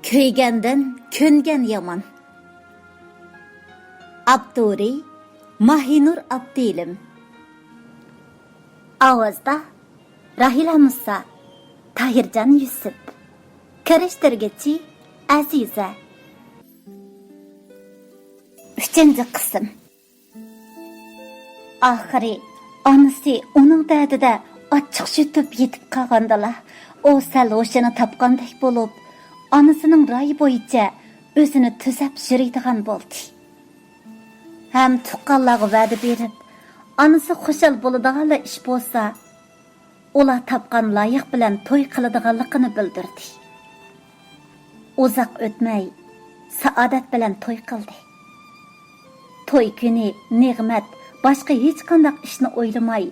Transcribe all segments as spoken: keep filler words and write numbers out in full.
كۆيگەندىن كۆنگەن يامان. ئاپتورى ماھىنۇر ئابدىلىم. ئاۋازدا راھىلە مۇسا، تاھىرجان يۈسۈپ. كىرىشتۈرگۈچى ئەزىزە. ئۈچىنچى قىسىم. ئاخىرى ئانىسى ئۇنىڭ دەردىدە ئاچچىق يۇتۇپ يېتىپ قالغاندىلا، ئۇ سەل ھوشىنى تاپقاندەك بولۇپ، ئانىسىنىڭ رايى بويىچە ئۆزىنى تۈزەپ يۈرىدىغان بولدى. ھەم تۇغقانلارغا ۋەدە بېرىپ، ئانىسى خۇشال بولىدىغانلا ئىش بولسا، ئۇلار تاپقان لايىق بىلەن توي قىلىدىغانلىقىنى بىلدۈردى. ئۇزاق ئۆتمەي، سائادەت بىلەن توي قىلدى. توي كۈنى نېغمەت باشقا ھېچقانداق ئىشنى ئويلىماي،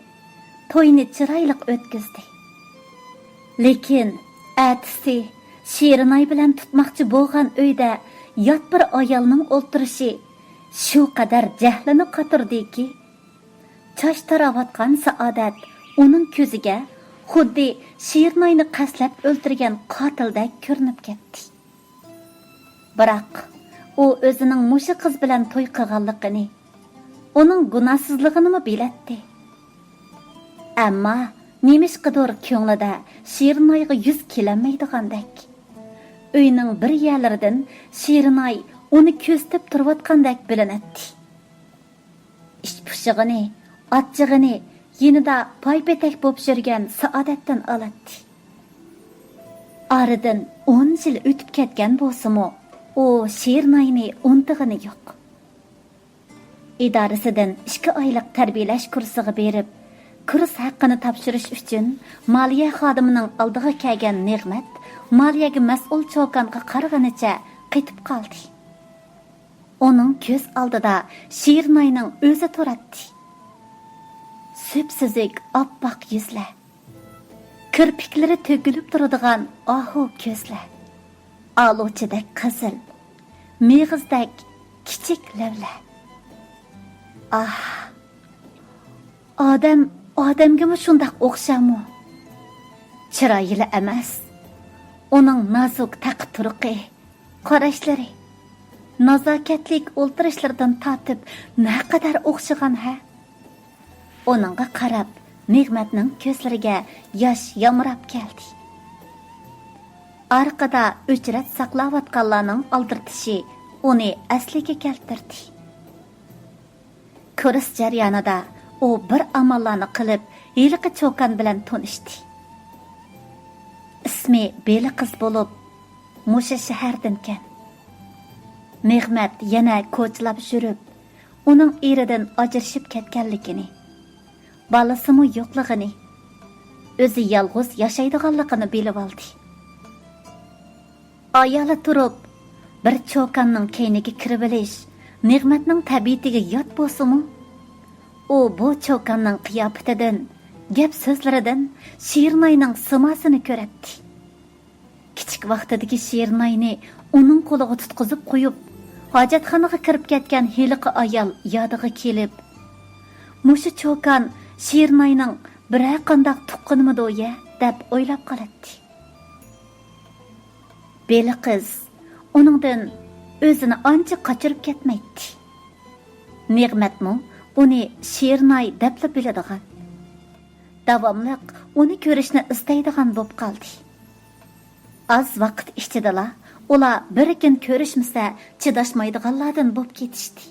توينى چىرايلىق ئۆتكۈزدى. لېكىن ئەتىسى شېرىناي بىلەن تۇتماقچى بولغان ئۆيدە يات بىر ئايالنىڭ ئولتۇرۇشى شۇ قەدەر جەھلىنى قاتۇردىكى، چاچ تاراۋاتقان سائادەت ئۇنىڭ كۆزىگە خۇددى شېرىناينى قەستلەپ ئۆلتۈرگەن قاتىلدەك كۆرۈنۈپ كەتتى. بىراق، ئۇ ئۆزىنىڭ مۇشۇ قىز بىلەن توي قىلغانلىقىنى، ئۇنىڭ گۇناھسىزلىقىنىمۇ بىلەتتى. ئەمما نېمىشقىدۇر كۆڭلىدە شېرىنايغا يۈز كېلەلمەيدىغاندەك. ئۆينىڭ بىر يەرلىرىدىن شېرىناي ئۇنى كۆزىتىپ تۇرۇۋاتقاندەك بىلىنەتتى. ئىچ پۇشۇقىنى، ئاچچىقىنى يېنىدا پايپېتەك بولۇپ يۈرگەن سائادەتتىن ئالاتتى. ئارىدىن ئون يىل ئۆتۈپ كەتكەن بولسىمۇ، ئۇ شېرىناينى ئۇنتۇغىنى يوق. ئىدارىسىدىن ئىككى ئايلىق تەربىيەلەش كۇرسىغا بېرىپ، كۇرس ھەققىنى تاپشۇرۇش ئۈچۈن مالىيە خادىمىنىڭ ئالدىغا كەلگەن نېغمەت مالىيەگە مەسئۇل چوكانغا قارىغىنىچە قېتىپ قالدى. ئۇنىڭ كۆز ئالدىدا شېرىناينىڭ ئۆزى تۇراتتى. سۈپسۈزۈك ئاپئاق يۈزلەر، كىرپىكلىرى تۆكۈلۈپ تۇرىدىغان ئاھۇ كۆزلەر، ئالۇچىدەك قىزىل، مېغىزدەك كىچىك لەۋلەر. ئاھ، ئادەم ئادەمگىمۇ شۇنداق ئوخشامۇ؟ چىرايىلا ئەمەس، ئۇنىڭ نازۇك تەقى تۇرقى، قاراشلىرى، نازاكەتلىك ئولتۇرۇشلىرىدىن تارتىپ نەقەدەر ئوخشىغان ھە؟ ئۇنىڭغا قاراپ نېغمەتنىڭ كۆزلىرىگە ياش يامراپ كەلدى. ئارقىدا ئۆچرەت ساقلاۋاتقانلارنىڭ ئالدىرىتىشى ئۇنى ئەسلىگە كەلتۈردى. كۇرس جەريانىدا ئۇ بىر ئاماللارنى قىلىپ، ھېلىقى چوكان بىلەن تونۇشتى. ئىسمى بېلىقىز بولۇپ، مۇشۇ شەھەردىنكەن. نېغمەت يەنە كوچىلاپ يۈرۈپ، ئۇنىڭ ئېرىدىن ئاجرىشىپ كەتكەنلىكىنى، بالىسىمۇ يوقلۇقىنى، ئۆزى يالغۇز ياشايدىغانلىقىنى بىلىۋالدى. ئايالى تۇرۇپ، بىر چوكاننىڭ كەينىگە كىرىۋېلىش نېغمەتنىڭ تەبىئىتىگە يات بولسىمۇ، ئۇ بۇ چوكاننىڭ قىياپىتىدىن، گەپ سۆزلىرىدىن شېرىناينىڭ سىماسىنى كۆرەتتى. كىچىك ۋاقتىدىكى شېرىناينى ئۇنىڭ قولىغا تۇتقۇزۇپ قويۇپ، ھاجەتخانىغا كىرىپ كەتكەن ھېلىقى ئايال يادىغا كېلىپ، مۇشۇ چوكان شېرىناينىڭ بىرەر قانداق تۇغقىنىمىدۇ يە دەپ ئويلاپ قالاتتى. بېلىقىز ئۇنىڭدىن ئۆزىنى ئانچە قاچۇرۇپ كەتمەيتتى. نېغمەتمۇ ئۇنى شېرىناي دەپلا بىلىدىغان، داۋاملىق ئۇنى كۆرۈشنى ئىستەيدىغان بولۇپ قالدى. ئاز ۋاقىت ئىچىدىلا ئۇلار بىر كۈن كۆرۈشمىسە چىداشمايدىغانلاردىن بولۇپ كېتىشتى.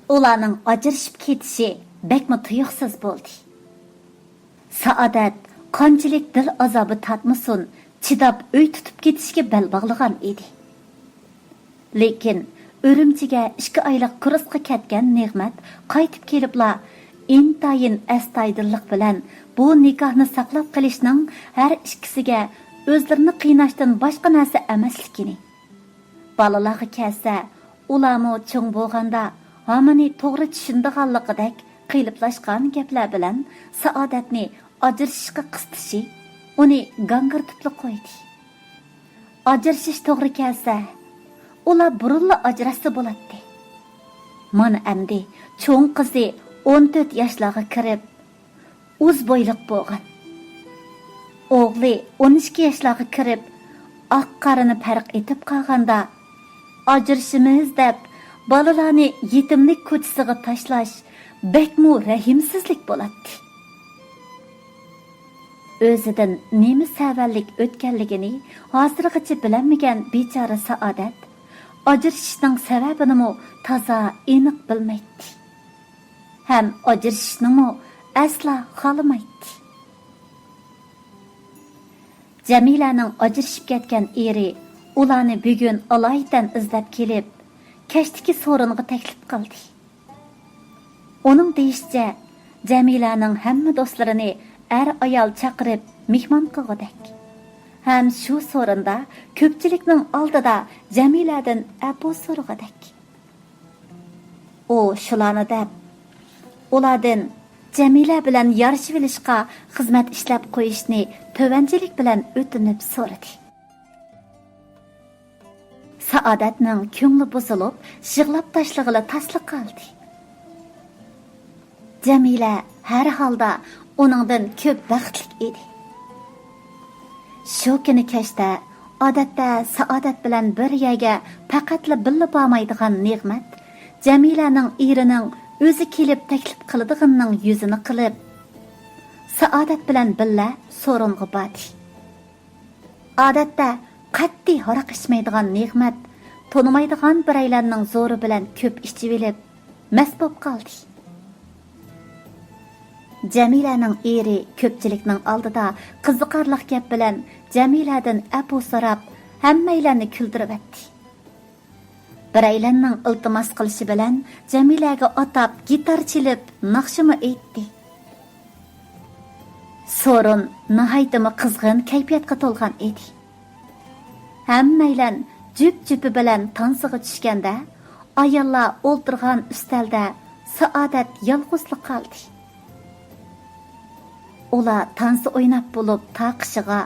ئۇلارنىڭ ئاجرىشىپ كېتىشى بەكمۇ تۇيۇقسىز بولدى. سائادەت قانچىلىك دىل ئازابى تارتمىسۇن، چىداپ ئۆي تۇتۇپ كېتىشكە بەل باغلىغان ئىدى. لېكىن ئۈرۈمچىگە ئىككى ئايلىق كۇرسقا كەتكەن نېغمەت قايتىپ كېلىپلا، ئىنتايىن ئەستايىدىللىق بىلەن بۇ نىكاھنى ساقلاپ قېلىشنىڭ ھەر ئىككىسىگە ئۆزلىرىنى قىيناشتىن باشقا نەرسە ئەمەسلىكىنى، بالىلارغا كەلسە، ئۇلارمۇ چوڭ بولغاندا ھامىنى توغرا چۈشىنىدىغانلىقىدەك قېلىپلاشقان گەپلەر بىلەن سائادەتنى ئاجرىشىشقا قىستىشى ئۇنى گاڭگىرىتىپلا قويدى. ئاجرىشىش توغرا كەلسە، ئۇلار بۇرۇنلا ئاجراشسا بولاتتى. مانا ئەمدى چوڭ قىزى ئون تۆت ياشلارغا كىرىپ، ئۇز بويلۇق بولغان. ئوغلى ئون ئىككى ياشلارغا كىرىپ، ئاق-قارىنى پەرق ئېتىپ قالغاندا، ئاجرىشىمىز دەپ بالىلارنى يېتىملىك كوچىسىغا تاشلاش بەكمۇ رەھىمسىزلىك بولاتتى. ئۆزىدىن نېمە سەۋەنلىك ئۆتكەنلىكىنى ھازىرغىچە بىلەلمىگەن بىچارە سائادەت ئاجرىشىشنىڭ سەۋەبىنىمۇ تازا ئېنىق بىلمەيتتى. ھەم ئاجرىشىشنىمۇ ئەسلا خالىمايتتى. جەمىلەنىڭ ئاجرىشىپ كەتكەن ئېرى ئۇلارنى بۈگۈن ئالايىتەن ئىزدەپ كېلىپ، كەچتىكى سورۇنغا تەكلىپ قىلدى. ئۇنىڭ دېيىشىچە، جەمىلەنىڭ ھەممە دوستلىرىنى ئەر-ئايال چاقىرىپ مېھمان قىلغۇدەك ھەم شۇ سورۇندا كۆپچىلىكنىڭ ئالدىدا جەمىلەدىن ئەپۇ سورىغۇدەك. ئۇ شۇلارنى دەپ، ئۇلاردىن جەمىلە بىلەن يارىشىۋېلىشقا خىزمەت ئىشلەپ قويۇشنى تۆۋەنچىلىك بىلەن ئۆتۈنۈپ سورىدى. سائادەتنىڭ كۆڭلى بۇزۇلۇپ، يىغلاپ تاشلىغىلى تاسلا قالدى. جەمىلە ھەر ھالدا ئۇنىڭدىن كۆپ بەختلىك ئىدى. شۇ كۈنى كەچتە، ئادەتتە سائادەت بىلەن بىر يەرگە پەقەتلا بىللە بارمايدىغان نېغمەت، جەمىلەنىڭ ئېرىنىڭ ئۆزى كېلىپ تەكلىپ قىلىدىغىنىنىڭ يۈزىنى قىلىپ، سائادەت بىلەن بىللە سورۇنغا باردى. ئادەتتە قەتئىي ھاراق ئىچمەيدىغان نېغمەت تونۇمايدىغان بىرەيلەننىڭ زورى بىلەن كۆپ ئىچىۋېلىپ، مەست بولۇپ قالدى. جەمىلەنىڭ ئېرى كۆپچىلىكنىڭ ئالدىدا قىزىقارلىق گەپ بىلەن جەمىلەدىن ئەپۇ سوراپ، ھەممەيلەننى كۈلدۈرۈۋەتتى. بىرەيلەننىڭ ئىلتىماس قىلىشى بىلەن جەمىلەگە ئاتاپ گىتار چېلىپ ناخشىمۇ ئېيتتى. سورۇن ناھايىتىمۇ قىزغىن كەيپىياتقا تولغان ئىدى. ھەممەيلەن جۈپ-جۈپى بىلەن تانسىغا چۈشكەندە، ئاياللار ئولتۇرغان ئۈستەلدە سائادەت يالغۇزلا قالدى. ئۇلار تانسا ئويناپ بولۇپ تارقىشىغا،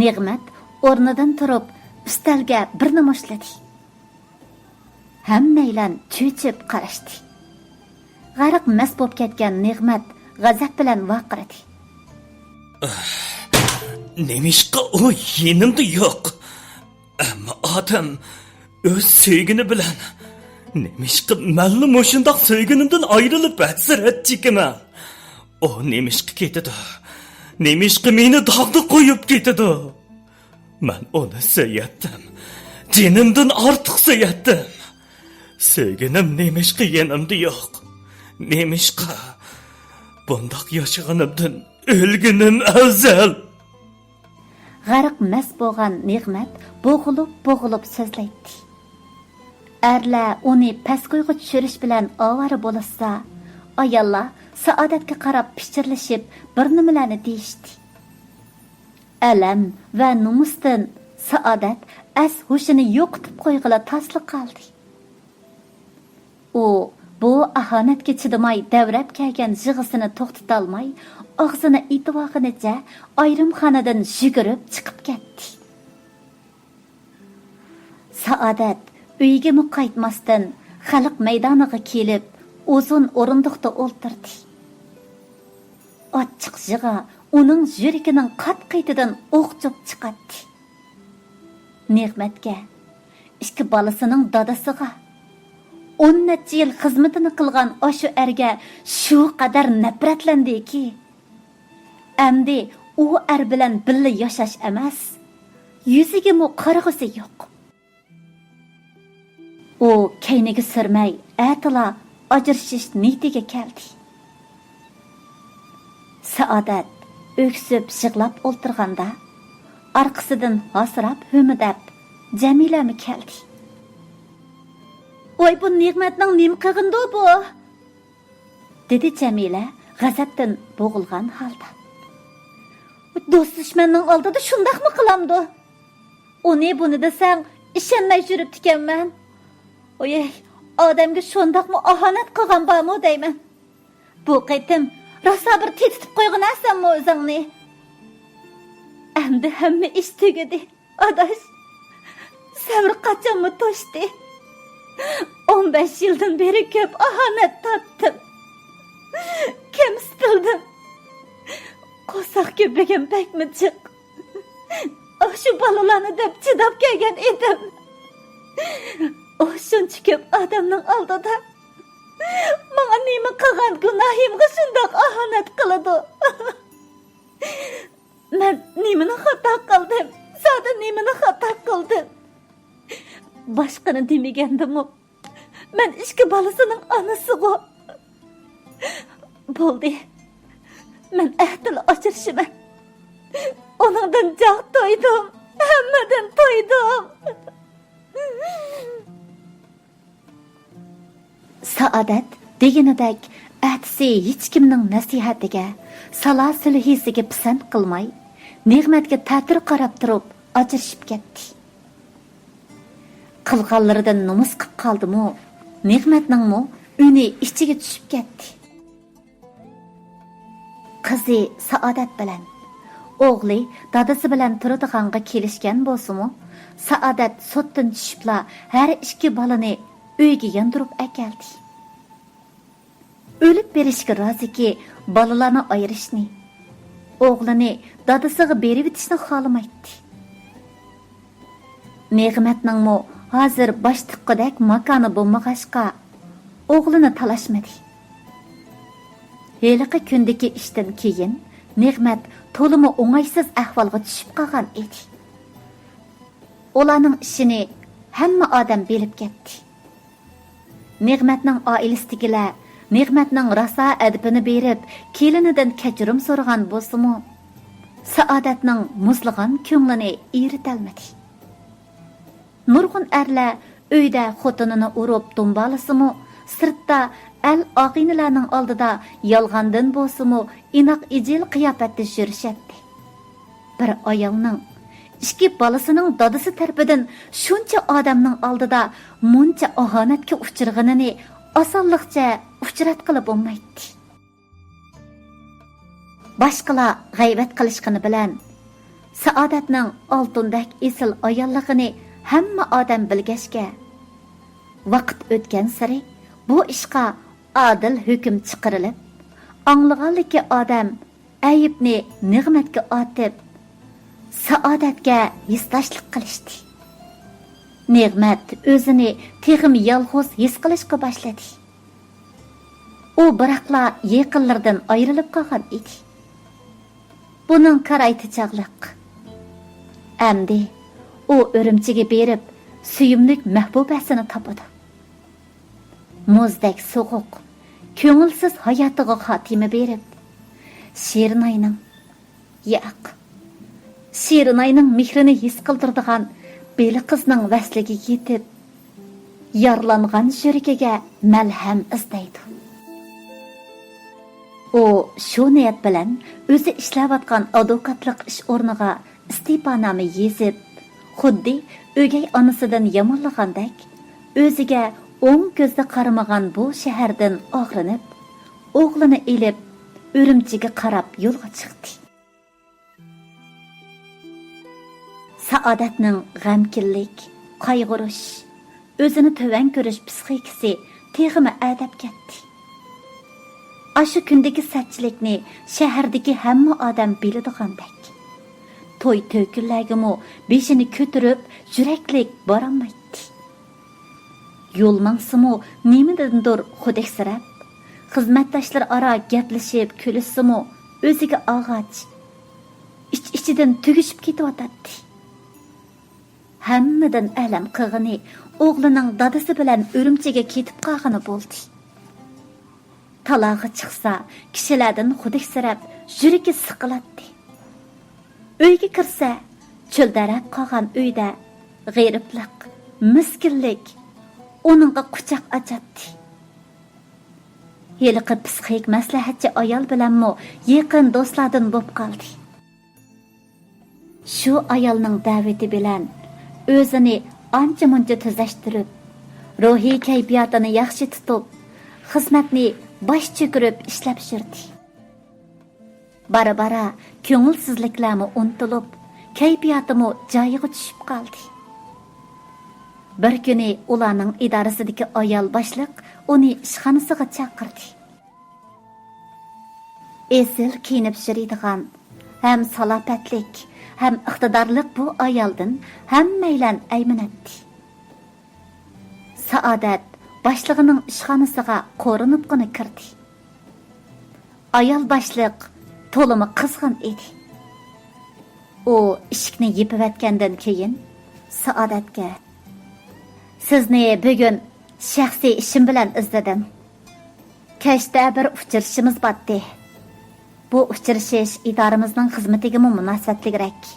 نېغمەت ئورنىدىن تۇرۇپ ئۈستەلگە بىرنى مۇشتلىدى. ھەممەيلەن چۆچۈپ قاراشتى. غەرق مەست بولۇپ كەتكەن نېغمەت غەزەپ بىلەن ۋارقىرىدى. نېمىشقا ئۇ يېنىمدا يوق؟ ئەمما ئادەم ئۆز سۆيگىنى بىلەن، نېمىشقا مەنلا مۇشۇنداق سۆيگىنىمدىن ئايرىلىپ ھەسرەت چېكىمەن؟ ئۇ نېمىشقا كېتىدۇ؟ نېمىشقا مېنى داغدا قويۇپ كېتىدۇ؟ مەن ئۇنى سۆيەتتىم. جېنىمدىن ئارتۇق سۆيەتتىم. سۆيگىنىم نېمىشقا يېنىمدا يوق؟ نېمىشقا بۇنداق ياشىغىنىمدىن ئۆلگىنىم ئەۋزەل؟ غەرق مەست بولغان نېغمەت بوغۇلۇپ-بوغۇلۇپ سۆزلەيتتى. ئەرلەر ئۇنى پەسكويغا چۈشۈرۈش بىلەن ئاۋارە بولۇشسا، ئاياللار سائادەتكە قاراپ پىچىرلىشىپ بىر نېمىلەرنى دېيىشتى. ئەلەم ۋە نومۇستىن سائادەت ئەس-ھوشىنى يوقىتىپ قويغىلى تاسلا قالدى. ئۇ بۇ ئاھانەتكە چىدىماي دەۋرەپ كەلگەن يىغىسىنى توختىتالماي، ئاغزىنى ئېتىۋالغىنىچە ئايرىمخانىدىن يۈگۈرۈپ چىقىپ كەتتى. سائادەت ئۆيىگىمۇ قايتماستىن، خەلق مەيدانىغا كېلىپ، ئۇزۇن ئورۇندۇقتا ئولتۇردى. ئاچچىق يىغا ئۇنىڭ يۈرىكىنىڭ قات-قېتىدىن ئوق-چوپ چىقاتتى. نېغمەتكە، ئىككى بالىسىنىڭ دادىسىغا، ئون نەچچە يىل خىزمىتىنى قىلغان ئاشۇ ئەرگە شۇ قەدەر نەپرەتلەندىكى، ئەمدى ئۇ ئەر بىلەن بىللە ياشاش ئەمەس، يۈزىگىمۇ قارىغۇسى يوق. ئۇ كەينىگە سۈرمەي، ئەتىلا ئاجرىشىش نىيىتىگە كەلدى. سائادەت ئۆكسۈپ يىغلاپ ئولتۇرغاندا، ئارقىسىدىن ھاسىراپ ھۆمۈدەپ جەمىلەمۇ كەلدى. «ۋاي، بۇ نېغمەتنىڭ نېمە قىلغىنىدۇ بۇ؟» دېدى جەمىلە غەزەپتىن بوغۇلغان ھالدا. «دوست دۈشمەننىڭ ئالدىدا شۇنداقمۇ قىلامدۇ؟ ئۇنى بۇنى دېسەڭ ئىشەنمەي يۈرۈپتىكەنمەن. ئويەي، ئادەمگە شۇنداقمۇ ئاھانەت قىلغان بارمۇ دەيمەن. بۇ قېتىم راسا بىر تېتىتىپ قويغۇن ئەسەنمۇ ئۆزۈڭنى. ئەمدى ھەممە ئىش تۈگىدى، ئاداش. سەۋر قاچانمۇ توشتى. ئون بەش يىلدىن بېرى كۆپ ئاھانەت تارتتىم. كەمسىتىلدىم. قورساق كۆپلۈكۈم بەكمۇ جىق. ئاشۇ بالىلارنى دەپ چىداپ كەلگەن ئىدىم. ئۇ شۇنچە كۆپ ئادەمنىڭ ئالدىدا ماڭا نېمە قىلغان گۇناھىمغا شۇنداق ئاھانەت قىلىدۇ؟ مەن نېمىنى خاتا قىلدىم؟ زادى نېمىنى خاتا قىلدىم؟ باشقىنى دېمىگەندىمۇ، مەن ئىككى بالىسىنىڭ ئانىسىغۇ. بولدى، مەن ئەتىلا ئاجرىشىمەن. ئۇنىڭدىن جاق تويدۇم، ھەممىدىن تويدۇم. سائادەت دېگىنىدەك ئەتىسى ھېچكىمنىڭ نەسىھەتىگە، سالا سۈلھىسىگە پىسەنت قىلماي، نېغمەتكە تەتۈر قاراپ تۇرۇپ ئاجرىشىپ كەتتى. قىلغانلىرىدىن نومۇس قىپ قالدىمۇ، نېغمەتنىڭمۇ ئۈنى ئىچىگە چۈشۈپ كەتتى. قىزى سائادەت بىلەن ئوغلى دادىسى بىلەن تۇرىدىغانغا كېلىشكەن بولسىمۇ، سائادەت سوتتىن چۈشۈپلا ھەر ئىككى بالىنى ئۆيگە ياندۇرۇپ ئەكەلدى. ئۆلۈپ بېرىشكە رازىكى، بالىلارنى ئايرىشنى، ئوغلىنى دادىسىغا بېرىۋېتىشنى خالىمايتتى. نېغمەتنىڭمۇ ھازىر باش تىققۇدەك ماكانى بولمىغاچقا، ئوغلىنى تالاشمىدى. ھېلىقى كۈندىكى ئىشتىن كېيىن نېغمەت تولىمۇ ئوڭايسىز ئەھۋالغا چۈشۈپ قالغان ئىدى. ئۇلارنىڭ ئىشىنى ھەممە ئادەم بىلىپ كەتتى. نېغمەتنىڭ ئائىلىسىدىكىلەر نېغمەتنىڭ راسا ئەدىپىنى بېرىپ، كېلىنىدىن كەچۈرۈم سورىغان بولسىمۇ، سائادەتنىڭ مۇزلىغان كۆڭلىنى ئېرىتەلمىدى. نۇرغۇن ئەرلەر ئۆيدە خوتۇنىنى ئۇرۇپ دۇمبالىسىمۇ، سىرتتا ئەل ئاغىنىلەرنىڭ ئالدىدا يالغاندىن بولسىمۇ ئىناق ئىجىل قىياپەتتە يۈرۈشەتتى. بىر ئايالنىڭ ئىككى بالىسىنىڭ دادىسى تەرىپىدىن شۇنچە ئادەمنىڭ ئالدىدا مۇنچە ئاھانەتكە ئۇچرىغىنىنى ئاسانلىقچە ئۇچراتقىلى بولمايتتى. باشقىلار غەيۋەت قىلىشقىنى بىلەن، سائادەتنىڭ ئالتۇندەك ئېسىل ئاياللىقىنى ھەممە ئادەم بىلگەچكە، ۋاقىت ئۆتكەنسېرى بۇ ئىشقا ئادىل ھۆكۈم چىقىرىلىپ، ئاڭلىغانلىكى ئادەم ئەيىبنى نېغمەتكە ئاتىپ، سائادەتكە ھېسداشلىق قىلىشتى. نېغمەت ئۆزىنى تېخىمۇ يالغۇز ھېس قىلىشقا باشلىدى. ئۇ بىراقلا يېقىنلىرىدىن ئايرىلىپ قالغان ئىدى. بۇنىڭ كارايتى چاغلىق. ئەمدى ئۇ ئۈرۈمچىگە بېرىپ، سۆيۈملۈك مەھبۇبەسىنى تاپىدۇ. مۇزدەك سوغۇق، كۆڭۈلسىز ھاياتىغا خاتىمە بېرىپ، شېرىناينىڭ، ياق، شېرىناينىڭ مېھرىنى ھېس قىلدۇرىدىغان بېلىقىزنىڭ ۋەسلىگە يېتىپ، يارىلانغان يۈرىكىگە مەلھەم ئىزدەيدۇ. ئۇ شۇ نىيەت بىلەن ئۆزى ئىشلەۋاتقان ئادۋوكاتلىق ئىش ئورنىغا ئىستېپانامە يېزىپ، خۇددى ئۆگەي ئانىسىدىن يامانلىغاندەك، ئۆزىگە ئوڭ كۆزدە قارىمىغان بۇ شەھەردىن ئاغرىنىپ، ئوغلىنى ئېلىپ، ئۈرۈمچىگە قاراپ يولغا چىقتى. سائادەتنىڭ غەمكىنلىك، قايغۇرۇش، ئۆزىنى تۆۋەن كۆرۈش پىسخىكىسى تېخىمۇ ئەدەپ كەتتى. ئاشۇ كۈندىكى سەتچىلىكنى شەھەردىكى ھەممە ئادەم بىلىدىغاندەك، توي تۆكۈنلەرگىمۇ بېشىنى كۆتۈرۈپ، يۈرەكلىك بارالمايتتى. يول ماڭسىمۇ نېمىدىندۇر خۇدەكسىرەپ، خىزمەتداشلىرى ئارا گەپلىشىپ كۈلۈشسىمۇ ئۆزىگە ئالغاچ، ئىچ-ئىچىدىن تۈگۈشۈپ كېتىۋاتاتتى. ھەممىدىن ئەلەم قىلغىنى ئوغلىنىڭ دادىسى بىلەن ئۈرۈمچىگە كېتىپ قالغىنى بولدى. تالاغا چىقسا، كىشىلەردىن خۇدەكسىرەپ، يۈرىكى سىقىلاتتى. ئۆيگە كىرسە، چۆلدەرەپ قالغان ئۆيدە غېرىبلىق، مىسكىنلىك ئۇنىڭغا قۇچاق ئاچاتتى. ھېلىقى پىسخىك مەسلىھەتچى ئايال بىلەنمۇ يېقىن دوستلاردىن بولۇپ قالدى. شۇ ئايالنىڭ دەۋىتى بىلەن ئۆزىنى ئانچە-مۇنچە تۈزەشتۈرۈپ، روھىي كەيپىياتىنى ياخشى تۇتۇپ، خىزمەتنى باش چۆكۈرۈپ ئىشلەپ يۈردى. بارا-بارا كۆڭۈلسىزلىكلەرمۇ ئۇنتۇلۇپ، كەيپىياتىمۇ جايىغا چۈشۈپ قالدى. بىر كۈنى ئۇلارنىڭ ئىدارىسىدىكى ئايال باشلىق ئۇنى ئىشخانىسىغا چاقىردى. ئېسىل كىيىنىپ يۈرىدىغان ھەم سالاپەتلىك، ھەم ئىقتىدارلىق بۇ ئايالدىن ھەممەيلەن ئەيمىنەتتى. سائادەت باشلىقىنىڭ ئىشخانىسىغا قورۇنۇپقىنە كىردى. ئايال باشلىق تولىمۇ قىزغىن ئىدى. ئۇ ئىشىكنى يېپىۋەتكەندىن كېيىن سائادەتكە، سىزنى بۈگۈن شەخسىي ئىشىم بىلەن ئىزدىدىم. كەچتە بىر ئۇچرىشىشىمىز باتتى. بۇ ئۇچرىشىش ئىدارىمىزنىڭ خىزمىتىگىمۇ مۇناسىۋەتلىكرەك.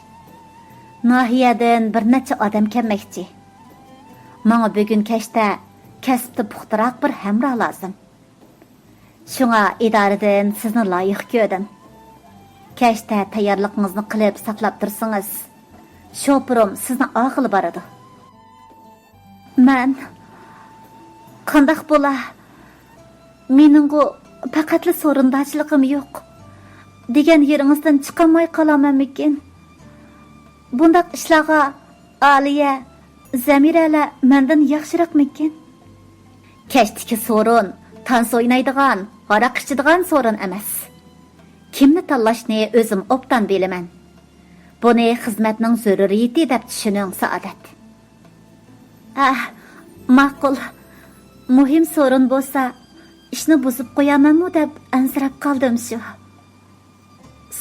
ناھىيەدىن بىر نەچچە ئادەم كەلمەكچى. ماڭا بۈگۈن كەچتە كەسىپتە پۇختىراق بىر ھەمراھ لازىم. شۇڭا ئىدارىدىن سىزنى لايىق كۆردۈم. كەچتە تەييارلىقىڭىزنى قىلىپ ساقلاپ تۇرسىڭىز، شوپۇرۇم سىزنى ئالغىلى بارىدۇ. مەن قانداق بولا؟ مېنىڭغۇ پەقەتلا سورۇنداچىلىقىم يوق. دېگەن يېرىڭىزدىن چىقالماي قالامەنمىكىن؟ بۇنداق ئىشلارغا ئالىيە، زەمىرەلەر مەندىن ياخشىراقمىكىن؟ كەچتىكى سورۇن تانسا ئوينايدىغان، ھاراق ئىچىدىغان سورۇن ئەمەس. كىمنى تاللاشنى ئۆزۈم ئوبدان بىلىمەن. بۇنى خىزمەتنىڭ زۆرۈرىيىتى دەپ چۈشىنىڭ، سائادەت. ئەھ، ماقۇل. مۇھىم سورۇن بولسا، ئىشنى بۇزۇپ قويامەنمۇ دەپ ئەنسىرەپ قالدىم شۇ.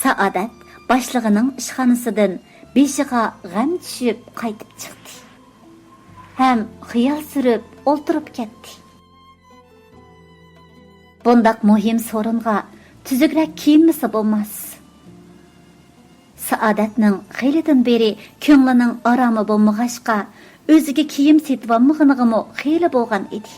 سائادەت باشلىقىنىڭ ئىشخانىسىدىن بېشىغا غەم چۈشۈپ قايتىپ چىقتى. ھەم خىيال سۈرۈپ ئولتۇرۇپ كەتتى. بۇنداق مۇھىم سورۇنغا تۈزۈكرەك كىيىنمىسە بولماس. سائادەتنىڭ خېلىدىن بېرى كۆڭلىنىڭ ئارامى بولمىغاچقا، ئۆزىگە كىيىم سېتىۋالمىغىنىغىمۇ خېلى بولغان ئىدى.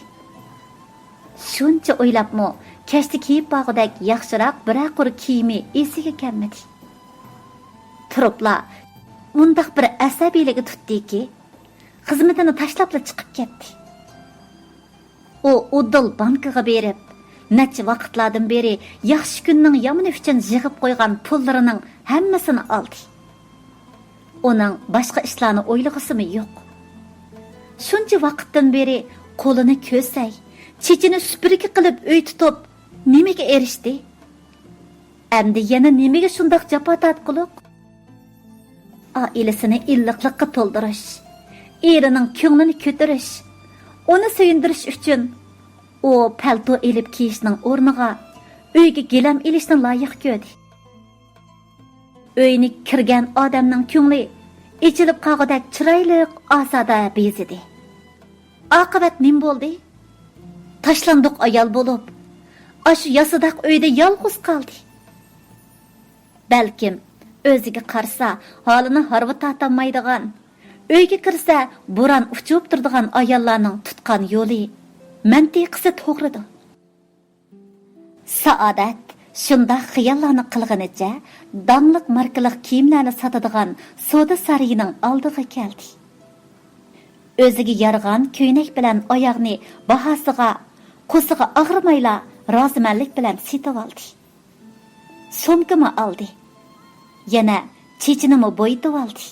شۇنچە ئويلاپمۇ، كەچتە كىيىپ بارغۇدەك ياخشىراق بىرەر قۇر كىيىمى ئېسىگە كەلمىدى. تۇرۇپلا مۇنداق بىر ئەسەبىيلىكى تۇتتىكى، خىزمىتىنى تاشلاپلا چىقىپ كەتتى. ئۇ ئۇدۇل بانكىغا بېرىپ، نەچچە ۋاقىتلاردىن بېرى ياخشى كۈننىڭ يامىنى ئۈچۈن يىغىپ قويغان پۇللىرىنىڭ ھەممىسىنى ئالدى. ئۇنىڭ باشقا ئىشلارنى ئويلىغۇسىمۇ يوق. شۇنچە ۋاقىتتىن بېرى قولىنى كۆسەي، چېچىنى سۈپۈرگە قىلىپ ئۆي تۇتۇپ، نېمىگە ئېرىشتى؟ ئەمدى يەنە نېمىگە شۇنداق جاپا تارتقۇلۇق؟ ئائىلىسىنى ئىللىقلىققا تولدۇرۇش، ئېرىنىڭ كۆڭلىنى كۆتۈرۈش، ئۇنى سۆيۈندۈرۈش ئۈچۈن ئۇ پەلتو ئېلىپ كىيىشنىڭ ئورنىغا ئۆيگە گىلەم ئېلىشنى لايىق كۆردى. ئۆينى كىرگەن ئادەمنىڭ كۆڭلى ئېچىلىپ قالغۇدەك چىرايلىق، ئازادە بېزىدى. ئاقىۋەت نېمە بولدى؟ تاشلاندۇق ئايال بولۇپ، ئاشۇ ياسىداق ئۆيدە يالغۇز قالدى. بەلكىم ئۆزىگە قارىسا ھالىنى ھارۋا تارتالمايدىغان، ئۆيگە كىرسە بوران ئۇچۇپ تۇرىدىغان ئاياللارنىڭ تۇتقان يولى، مەنتىقىسى توغرىدۇ. سائادەت شۇنداق خىياللارنى قىلغىنىچە داڭلىق ماركىلىق كىيىملەرنى ساتىدىغان سودا سارىيىنىڭ ئالدىغا كەلدى. ئۆزىگە يارىغان كۆينەك بىلەن ئاياغنى باھاسىغا، قۇسىغا ئاغرىمايلا رازىمەنلىك بىلەن سېتىۋالدى. سومكىمۇ ئالدى. يەنە چېچىنىمۇ بويىتىۋالدى.